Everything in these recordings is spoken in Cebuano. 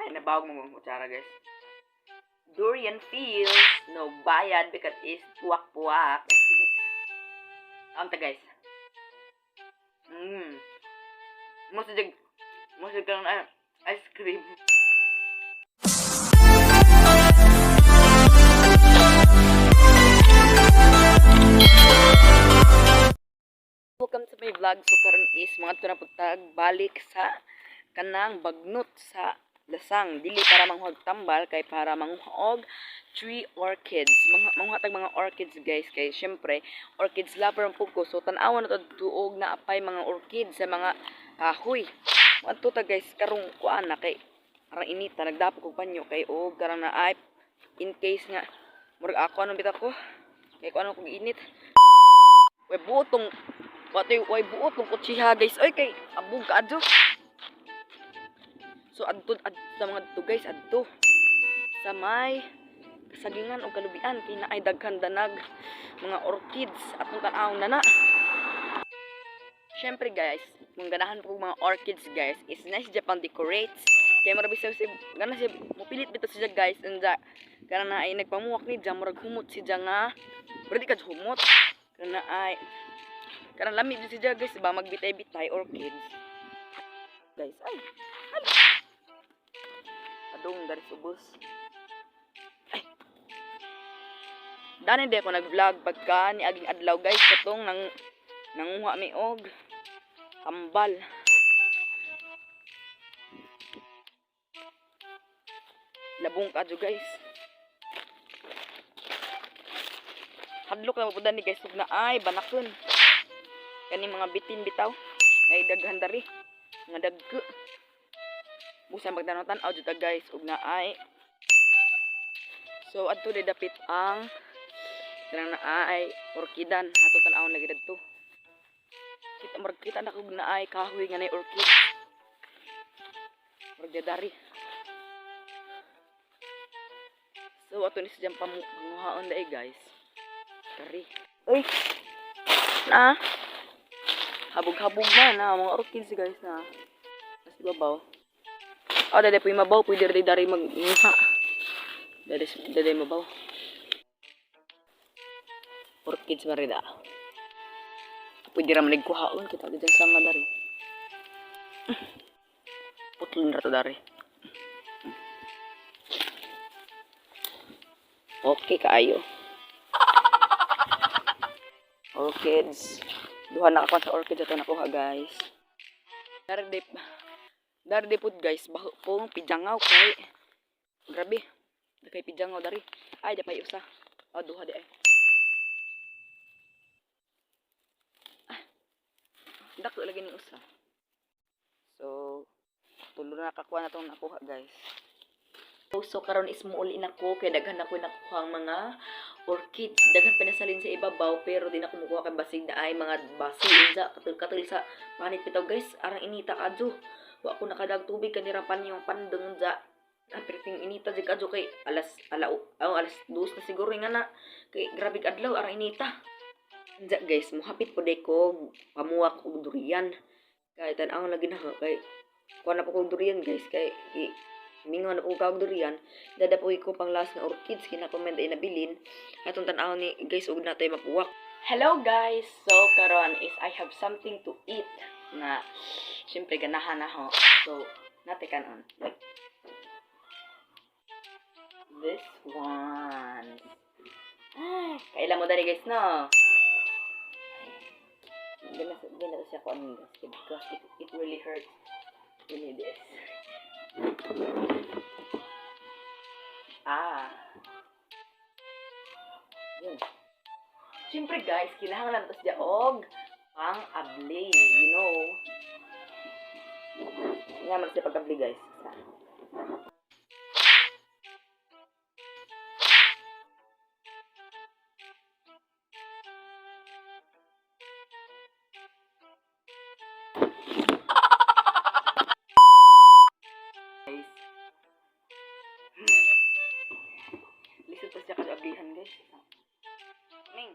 Ay, nabawag mo mong kutsara, guys. Durian feels no bayad because is puwak-puwak. Kaon ta, guys. Mo sa kang ice cream. Welcome to my vlog. So karon is mga na pud balik sa kanang bagnot sa lasang, dili para manguhag tambal kay para manguha og tree orchids, mga manguha tag mga orchids, guys, kay syempre orchids lover man pud ko. So tan-awan na to tuog na apay mga orchids sa mga kahoy. Adto ta, guys, karong kuan na kay arang inita. Nagdapok og panyo kay og karang na ay in case nga murag ako anong bitaw ko kay kuan kog init. Way buotong Watoy way buot tong kutsiha, guys. Oy, kay abog ka adto. So adto adto sa mga adto, guys, adto sa may kasagingan o kalubian kay naay daghan danag mga orchids, atong tan-awon na na. Syempre, guys, kung ganahan po mga orchids, guys, is nice Japan decorates. Kay mura bisaw si gana siya mupilit bitaw siya, guys, and kana na ay nagpamuwak ni diya, murag humot si diya nga. Pero di ka humot. Kana ay kanang lami jud si diya, guys, ba magbitay-bitay orchids. Guys, ay. Ay. Adong dari ubos. Ay. Dani di ako nag-vlog pagka ni aging adlaw, guys, katong nang nanguha mi og tambal. Labong ka guys. Hadlok na po ni, guys, ug na ay banakon. Kani mga bitin bitaw. Nay daghan dari. Mga dagko. Busa magtanaw tan-aw jud ta, guys, ug na ay. So adto di dapit ang kanang na ay orchidan, ato tan-awon lagi dadto. Kita murag kita na kog naay kahoy nga nay orchid. Murag dari. So ato ni siya panguhaon dai, guys. Kari. Uy. Na. Habog-habog na na mga orchids, guys, na. Mas babaw. Oh, dade po mabaw, pwede rin dari magnguha. Dade dade mabaw. Orchids marida. Pwede ra man kuhaon kita di sa nga dari. Putlon ra to dari. Okay kaayo. Orchids. Duha na ka sa orchids ato nakuha, guys. Darde darde pud, guys, baho pong pijangaw kay grabe. Kay pijangaw dari. Ay, di pa usa. Oh, duha di ay. Ah. Dako lagi ning usa. So, tulo na kakuha na tong nakuha, guys. So karon is muuli na ko kay daghan na ko nakuha ang mga orchids. Daghan pinasalin sa ibabaw pero di na ko mukuha kay basig na ay mga basi unsa katul-katul sa panit bitaw, guys. Arang inita kadyo. Wa ko nakadag tubig kanirang panyo pandeng unsa. Aperting inita jud kadyo kay alas ala oh, alas 2 na siguro nga na kay grabe adlaw, arang inita. Unsa, guys, muhapit po day ko pamuwak og durian. Kay tan-aw lagi na kay kuha na po kog durian, guys, kay i, mingaw na po kag durian. Dada po ko pang last nga orchids kinakomend ay nabilin. Atong tan-aw ni, guys, ug natay mapuwak. Hello, guys. So karon is I have something to eat nga syempre ganahan na ho. So nate kanon. Like this one. Ah, kaila mo dali, guys, no. Gana siya ko ano, guys, because it really hurts. We need this. Ah. Yun. Siyempre, guys, kailangan lang to siya og pang-abli. Nga man siya pag-abli, guys. Guys. Lisod pa siya kasi ablihan, guys. Ming.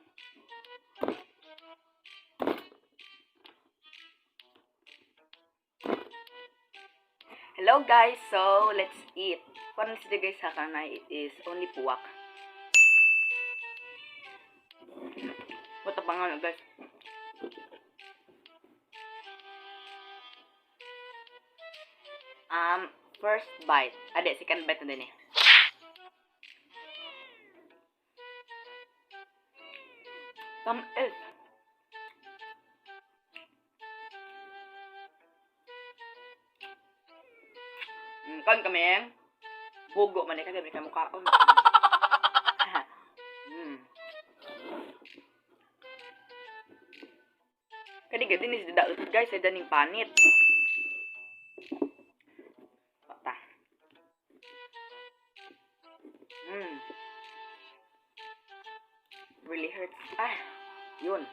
Hello. Hello guys, so let's eat. Kuan sila guys ha, kanay it is only puwak. What the pangalan, guys? First bite. Ade, second bite na din eh. Tamis. Kan kami, bugo man eh, kasi may kamukhaon. Kani gadi ni daot guys, ay daning panit. Pata. Really hurts. Ah, yun.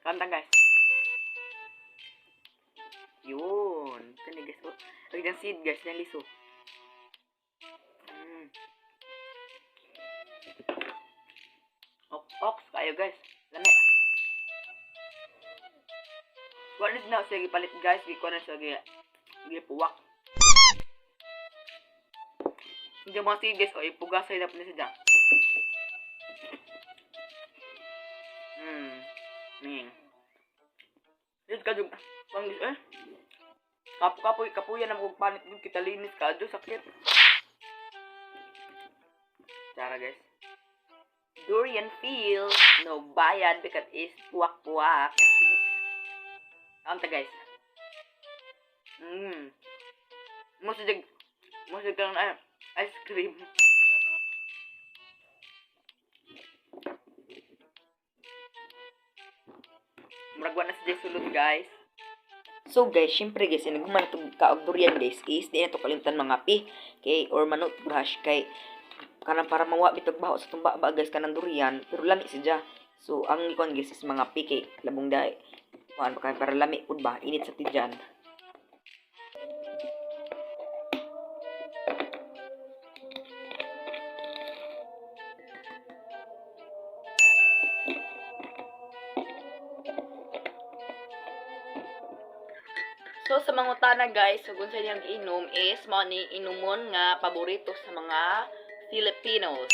Kanta guys. Yun. Kani guys. Oh, ang seed guys, ng liso. Ok, ox kayo guys. Lami. Wala na siya gipalit guys, gi na siya gi puwak. Hindi mga seed guys, o ipugasay na po na siya. Ning. Dito ka jug. Pang eh. Kapoy kapuyan na mo panit gud kita linis ka adyo sakit. Tara guys. Durian feel no bayad because is puwak-puwak. Anta guys. Mo sig kang ice cream. Murag wa na si sulod guys. So guys, syempre guys, inaghuman na kaog durian guys is di na to kalimtan mga pi kay or manut brush kay kanang para mawa bitog baho sa tumba ba guys kanang durian, pero lami siya. So ang ikuan guys is mga pi kay labong dai kuan pa kay para lami pud ba init sa tiyan. So sa mga utana guys, so kung sa inyong inom is mao ni inumon nga paborito sa mga Filipinos.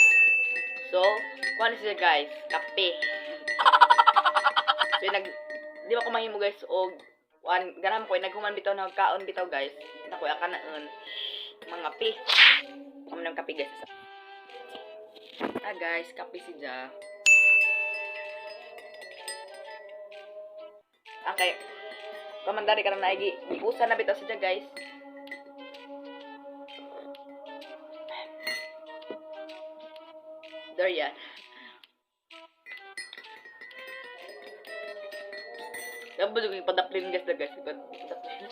So, kuan siya guys, kape. So nag di ba ko mahimo guys og kuan ganahan ko naghuman bitaw nagkaon bitaw guys. Nakuya kanaon mga pi. Amo nang kape guys. Ah guys, kape siya. Okay. Kamandari ka na naigi. Giusa na bitaw siya guys. Durian. Dapat yung padaplin guys na guys. Padaplin.